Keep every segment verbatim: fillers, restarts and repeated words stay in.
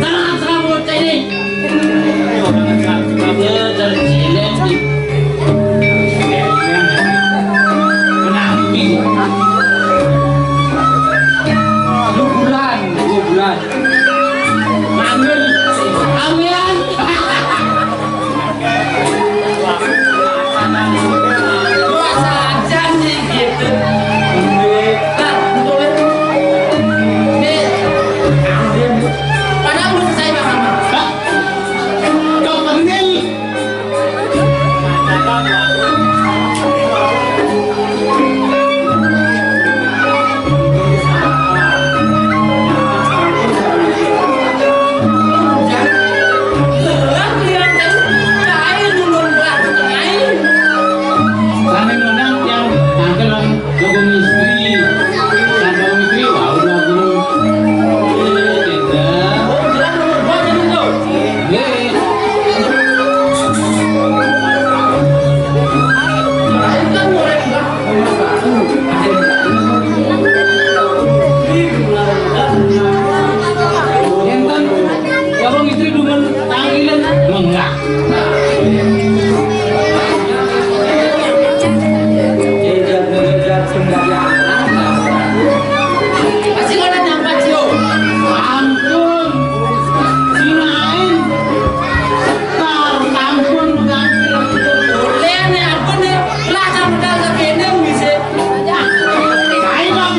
Tenang, serang bocah ini. Dia terjilek di kenampi. Lu buruan, gua buruan. Manggil. Ambilan. Gua saja sih gitu. Nah, betul. Ini, padahal belum selesai, Bang Rahman. Hah? Kau pentil. Sane ngundang yang tangkel, Bang, Gabung Istri. Kan Gabung Istri, wah, udah, Bung. Eh, tenda. Enten, ya, Bang, istri demen tangkilan, menggah. Masih ada nyampe, Cio. Ampun. Sinain. Tar, ampun, ampun. Boleh nih, ampun nih. Lah, sama dah, tapi ini bisa. Ayo, Bang.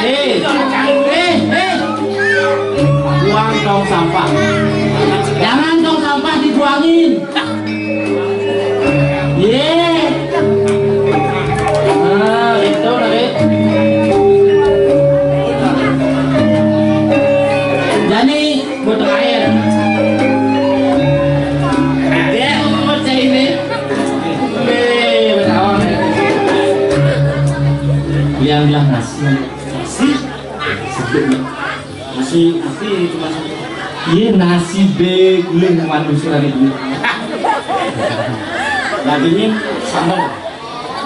Eh, eh, eh. Buang tong sampah. Jangan tong sampah dibuangin. Ye. Nah, itu lagi. Jadi, buat air. Dia mau percaya ini. Be, bertawan. Yang bilang nasi. Nasi. Sebelum Nasi, nasi itu masuk. Iya, nasi be guling mandu sirani dulu. Lagi ini sambal.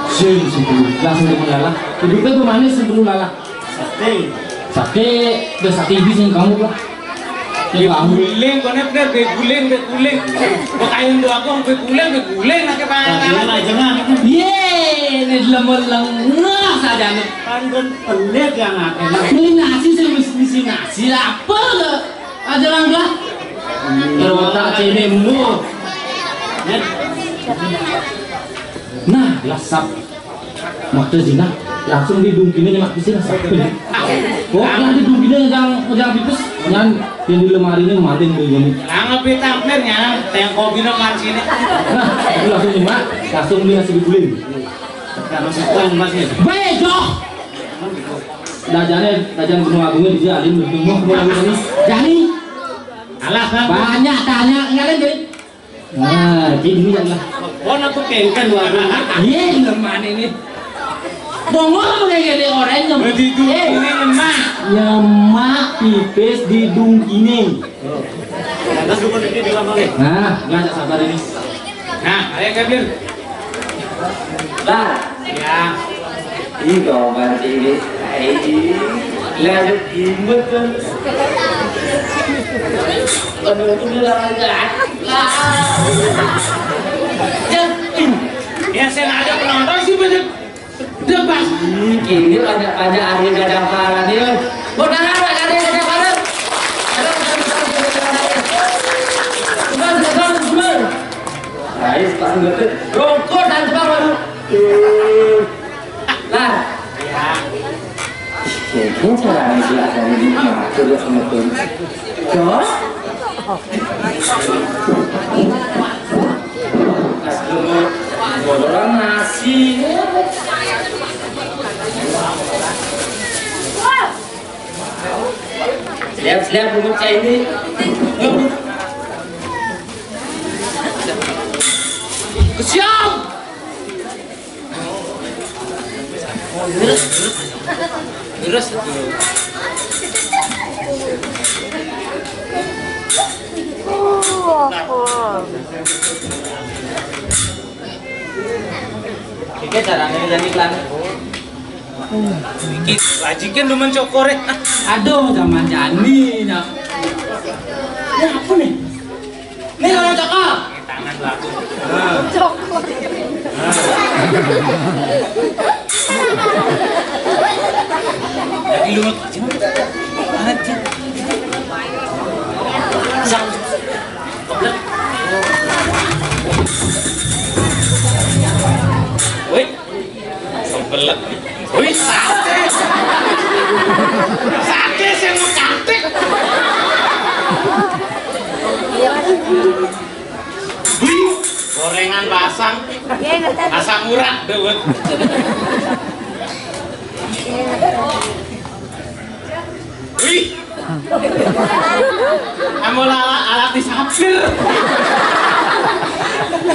Sing sebelum langsung ke mengalah. Kedua tuh manis sebelum lalah. Sate. Sate, udah sate ibi sing kamu lah. Be guling, kone bener be guling, be guling. Kok kain tuh aku be guling, be guling, nake pangan. Jangan, jangan. Iya, ini lemu lengah saja nih. Kan ben pelit yang akeh. Ini nasi sing wis ngisi nasi apa ke? Aja langkah. Terus tak cene mu. Nah, lasap. Waktu zina langsung didungkine nyemak di sini lasap. Kok yang didungkine yang yang pipis yang yang di lemari ini matiin tuh ini. Lah ngepi tampil ya, yang kopi no kan sini. Nah, itu langsung nyemak, langsung dia nasi diguling. Kalau sekarang masih. Baik, Joh. Dajane, dajan Gunung Agungnya di sini alim, Gunung Agung ini. Jani. Alah, kan? Banyak tanya, enggak ada jadi. Nah, jadi ini adalah. Kok aku kengken warung? Iya, lemah ini. Bongol kayak gini orang yang. Begitu, eh, ini lemah. Ya, mak pipis di dungkine. Terus dukun ini bilang, oke. Nah, nggak ada sabar ini. Nah, ayo, Kevin. Bang. Ya. Ih, gombal ini. Ih, lihat imut kan. Aduh, itu bilang aja. Lah. Ya, ih. Ya, saya ada penonton sih, banyak. Udah, Bang. Ih, kini banyak-banyak ahli gajah parah nih, Bang. Mau dengar, Bang, ahli gajah parah? Ayo, ayo, ayo, ayo, ayo. Cuman, cuman, cuman. Guys, pas ngerti. Rokok dan cuman baru. Ih. Lah. Ya. Kayaknya caranya sih ada ini ngatur ya sama Tuhan. Jos? Mas Guru, bodoran nasi. Lihat, lihat bungut saya ini. Kesian. Terus, terus. Iki carane ngene iki lan. Iki wajikan demen cokore. Aduh, zaman jani. Nah. Ini apa nih? Ini kalau cokor. Tangan laku. Cokor. Jadi lu aja. Sang. Woi. Kebelet. Wih, sate. Sate sing mau cantik. Wih, gorengan basang. Asam urat, dewet. Wih. Ambo alat, alat disapir.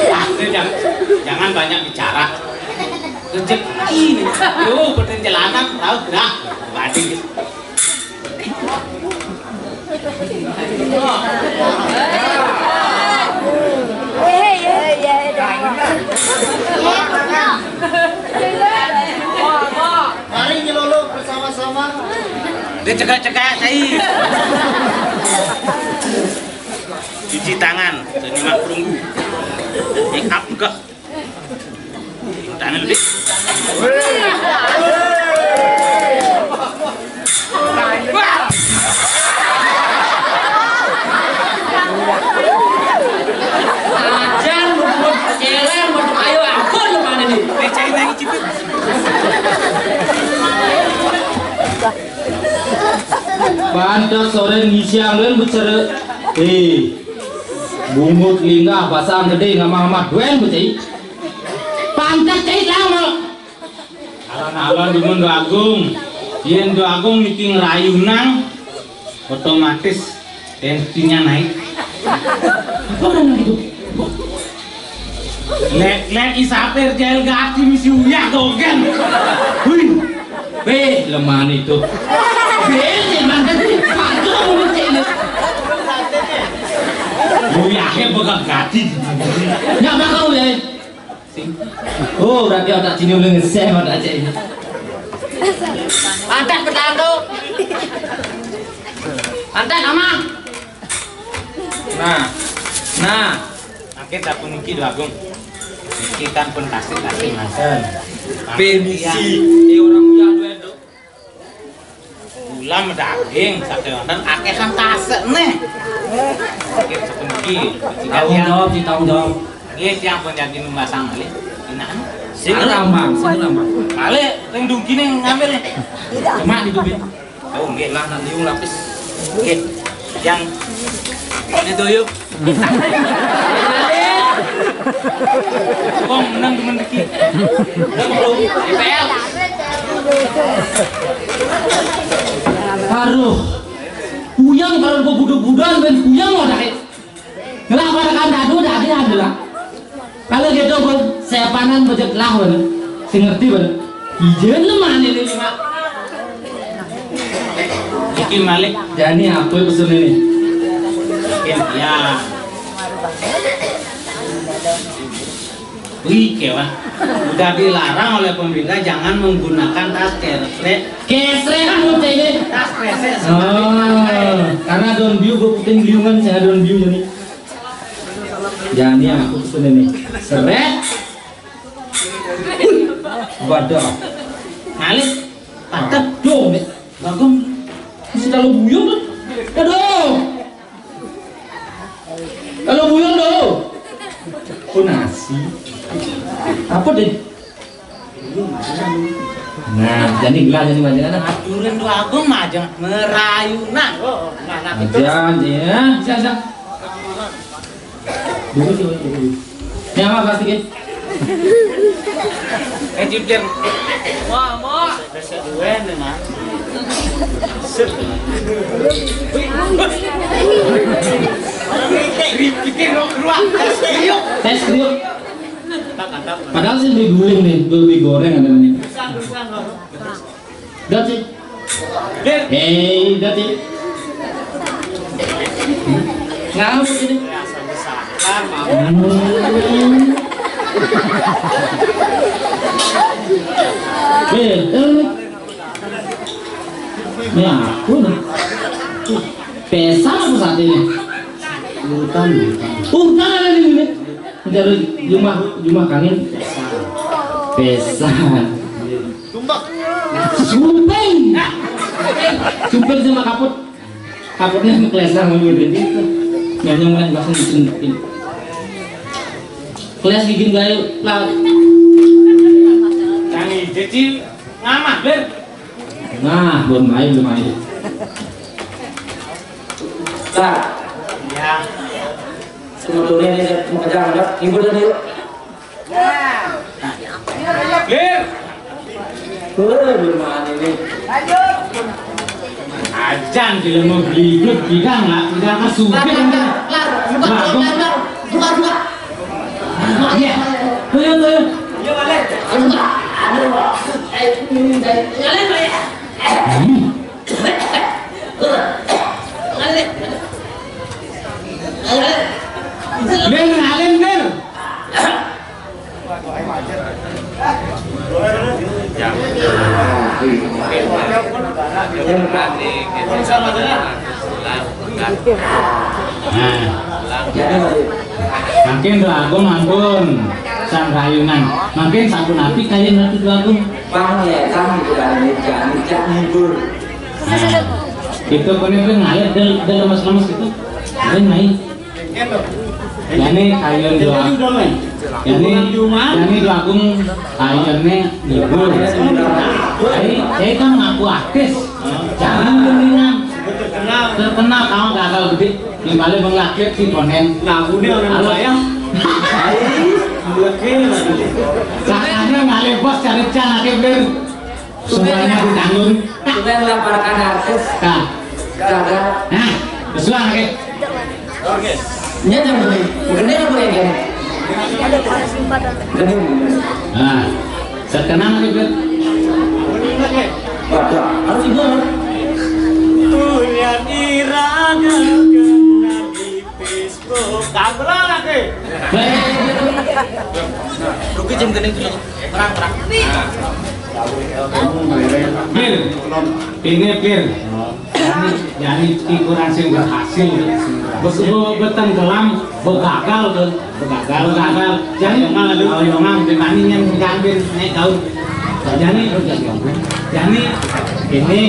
Ah, udah, jangan, jangan banyak bicara. Rezeki. Yo, beten jalanan, laut dah. Bading. Mari nyelulup bersama-sama. Dia cekak-cekak, tai. Cuci tangan, dan nyimak perunggu. Make up enggak? Tangan lebih. Ajan, buat cewek, buat ayo, ampun, lu mana nih? Ini cari lagi, cepet. Pantes sore ngisiang duen becere. Eh, bungut linggah basang gede ngamah-ngamah duen becei. Pantes cai lama. Alon-alon dumun Dwagung. Yen Dwagung niki ngrayunang, otomatis tensinya naik. Apa kan gitu? Lek-lek isapir jail gati misi uyah dogen. Wih. Beh, lemah itu. Beh, mantan sih. Pantu kamu ngecek itu. Uyahnya bakal gati. Nggak bakal ya. Oh, berarti otak sini udah ngesem otak cek ini. Antek petando. Antek, Amang. Nah, nah. Akhir sapuniki, Dwagung. Niki kan pun tasik-tasik manten. Permisi. Eh, orang uyah dua itu. Ulam daging, sate wonten akehan tasik nih. Akhir sapuniki. Tanggung jawab, sih, tanggung jawab. Nggih, tiang pun jadi numbasang malih. Enak. Sing rambang, sing rambang. Malih ring dunggine ngambil. Cuma di tubing. Oh, nggih. Lah, nak liung lapis. Nggih. Yang ini tuh, yuk. Wong menang demen iki. Aduh. Kuyang kalau gua budu-buduan ben kuyang mau dah. Ngelak pada kan dadu dadi alhamdulillah. Kalau gitu, Bun, sepanan bejek lah, Bun. Sing ngerti, Bun. Ijen lemah ini lima. Iki Malik. Jani apa pesan ini? Iki ya. Wih, kewah. Udah dilarang oleh pemerintah jangan menggunakan tas kresek. Kresek, apa ini? Tas kresek. Oh, karena don biu, gue putin biungan, saya don biu jadi. Jangan ya, aku pesen ini. Seret. Waduh. Ngalit. Patep dong. Bagong. Masih kalau buyung tuh. Aduh. Kalau buyung dong. Oh, nasi. Apa deh? Nah, jadi gelas ini macam mana? Aturan tuh aku majeng merayu nah. Nah, nah, itu. Jangan ya. Siap, siap. Dulu, dulu, dulu. Ini apa plastiknya? Eh, cipir. Wah, mau. Besok dua nih, Mas. Sip. Pikir dong, keluar. Tes, yuk. Padahal sih beli guling nih, beli goreng ada nih. Pisang, pisang, loh. Dati. Hei, Dati. Ngapa sini? Eh, eh. Ini aku nih. Pesan apa saat ini? Urutan, urutan. Urutan ada di sini. Dari rumah, rumah kangen. Pesan. Sumping. Sumping sama kaput. Kaputnya sama kelesang sama gitu. Nyanyi mulai bahasa ditunjukin. Kelas gigi gayu lah. Yang jadi ngamah, Ber. Nah, belum main, belum main. Nah, ya. Sebetulnya ini mau kerja enggak? Ibu dan ibu. Clear. Wah, bermain ini. Ajan, tidak mau beli ikut, tidak nggak, tidak masuk. Lar, lar, lar, lar, buka, buka, buka, buka, buka. Iya. Ayo, ayo. Ayo, balik. Aduh, aduh. Eh, ini dari, kalian, Pak, ya? Hmm. Lir, alim, Lir. Nah, mungkin Dua Agung ampun sang kayunan. Mungkin sampun api kayun nanti Dua Agung. Bang, ya, kan, gitu kan, ini jangan, jangan ngibur. Nah, itu kone pun ngalir, dia, dia lemes-lemes gitu. Dia naik. Jani kayun Dua. Jani, jani Dua Agung kayunnya ngibur. Jadi, saya kan ngaku artis. Jangan mendingan terkenal kamu gagal gede. Yang paling mengakhir si konen. Nah, udah orang bayang. Sakanya ngalir bos cari can akhir. Semuanya ditanggung. Kita melaporkan artis. Nah. Kagak. Nah, kesuang, oke. Nya jangan beli. Bukan dia boleh, kan? Nah, sekenang, oke, Beb. Waduh, harus ibu. Tulian irang kena di Facebook. Gambelan, oke. Rugi jam gede tuh. Pir, ini Pir. Jadi, jadi ukuran sing berhasil. Bes-, be-, betenggelam, begagal tuh. Begagal. Begagal. Jadi, kalau yang ngambil tani yang ngambil naik daun. Jadi, jadi ini,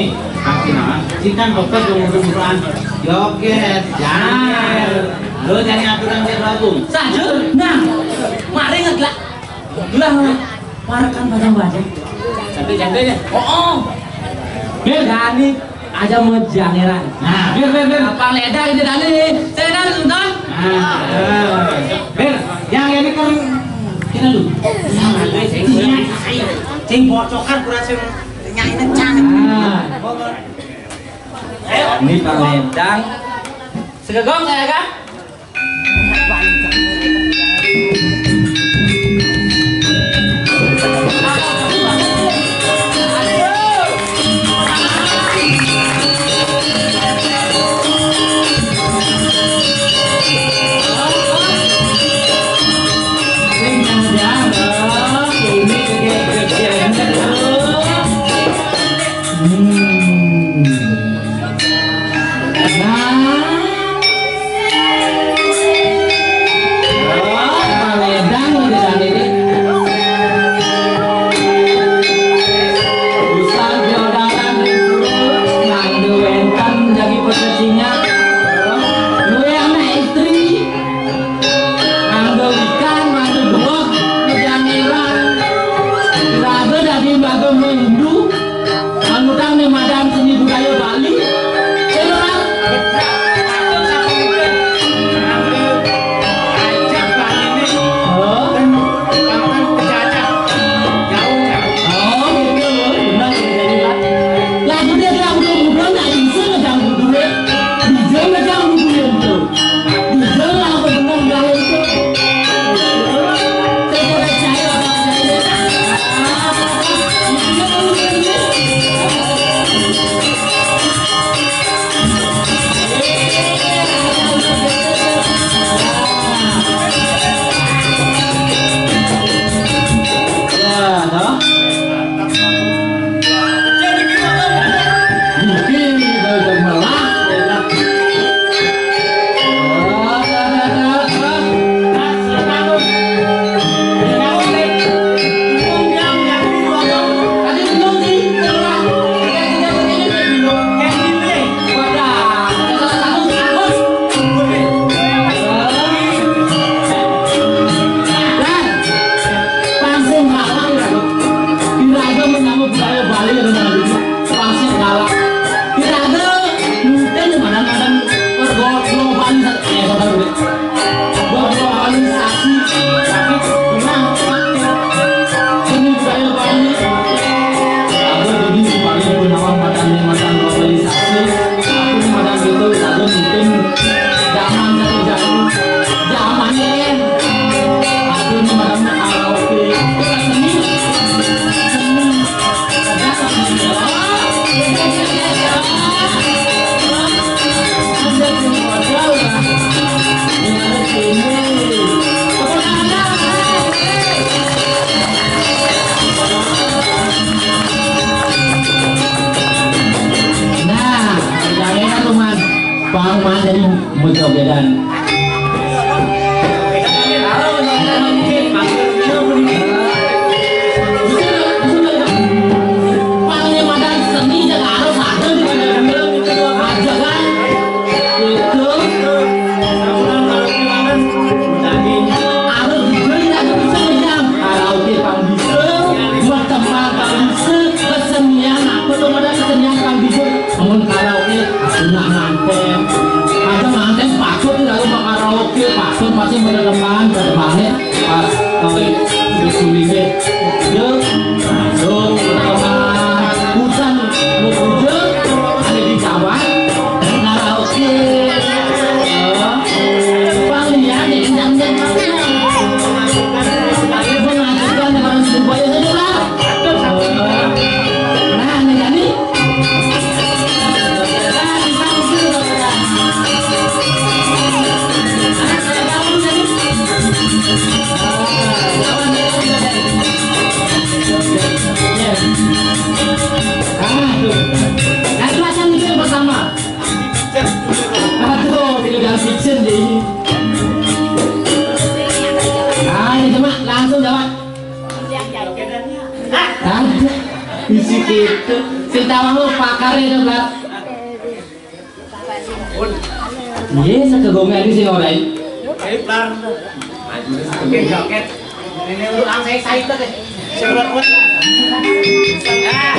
kaki nama. Ikan kopet yang musuh-musuhan. Joget. Jangan. Lo jadi aturan dia bagus. Sajur. Nah, mari ngeglak. Lah, parekan bajang-bajang. Santai-santai ya. Oh, oh. Bil, Dani aja mau jangeran. Nah, Bil, Bil, Bil. Apa leda ini Dani? Saya kan Sultan. Nah, Bil, yang ini kan kita lu. Sing bocokan kurang sing nyanyi cang. Nah. Ini Pak Lendang. Segegong saya kan? Pasti menetepan, menetepannya pas, eh, sulit-sulit. Yo, yo, menetepan. Hujan, mau hujan, ada di Jawa. Nah, oke. Eh, Bang, lihat, ya, kencang, kencang. Mengajukan orang supaya saya, Bang. Nah, ini jadi. Aduh, tidak ada fiction deh ini. Nah, ini coba langsung jawab. Ada. Isi itu. Sing tahu pakar itu, Pak. Iya, sekegongan ini sih orang. Oke, oke. Ini lu ang saya saya tuh. Nah,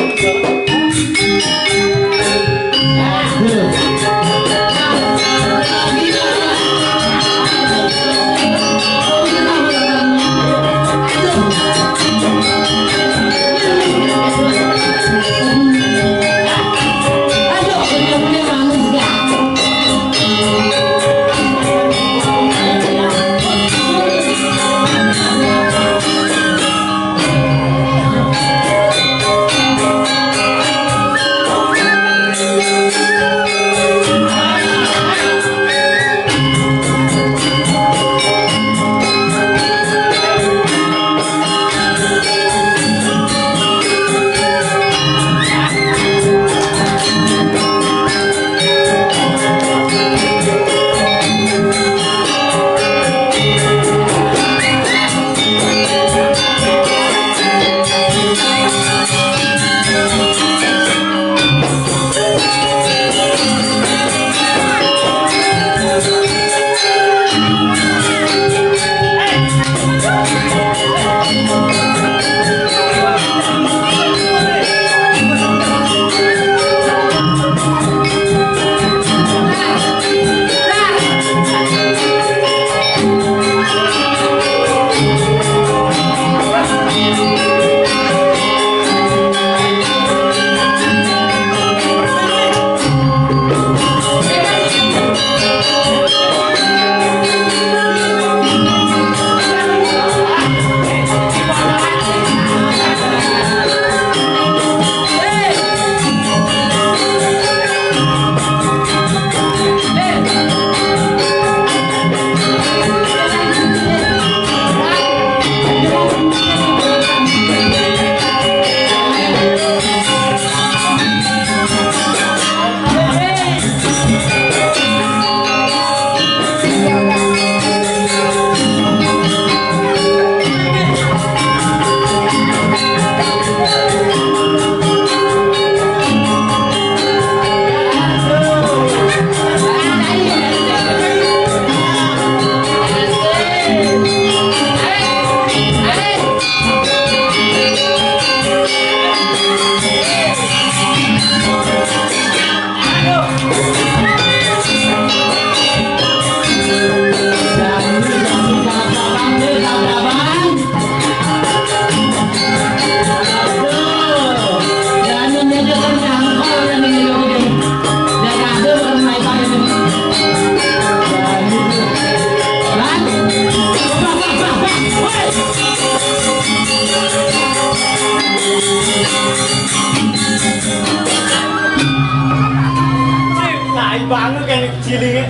banget kayak cilinge.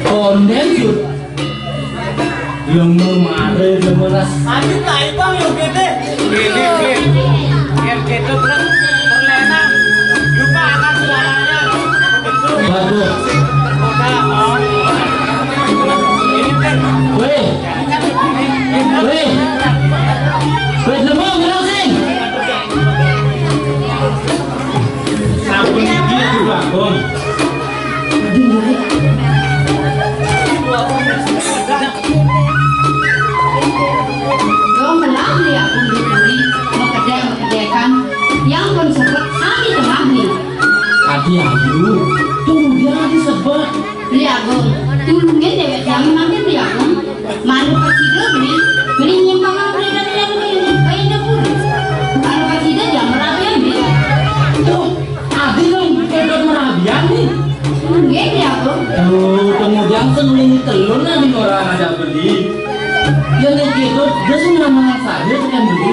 Konden, Jud. Lemu mare, lemu ras. Aduh, nah, Bang, yo gede. Gede, gede. Biar gede, terus perlena. Lupa akan suaranya. Betul. Waduh. Tergoda, oh. Ini kan. Weh. Weh. Weh, lemu, ngerang sih. Sampun iki ya, Bagong. Dong melah liak pun duri, mekedek-mekedekan, yang pun sebut sami tengah ni. Adi ayu, tunggu dia disebut. Liak Gong, tulungin dewek yang nanti Liak Gong. Dia sudah menang saya, saya kan beli.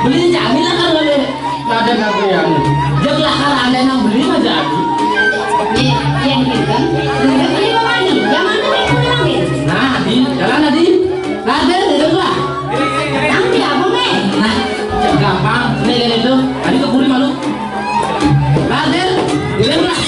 Beli jadi lah kan oleh Raden Abrian. Dia kelakar aneh nang beli aja aku. Nih, yang gitu. Udah beli apa nih? Yang mana nih? Mana nih? Nah, di jalan tadi. Raden, itu lah. Nanti apa nih? Nah, gampang. Ini kan itu. Tadi ke kuri malu. Raden, direm lah.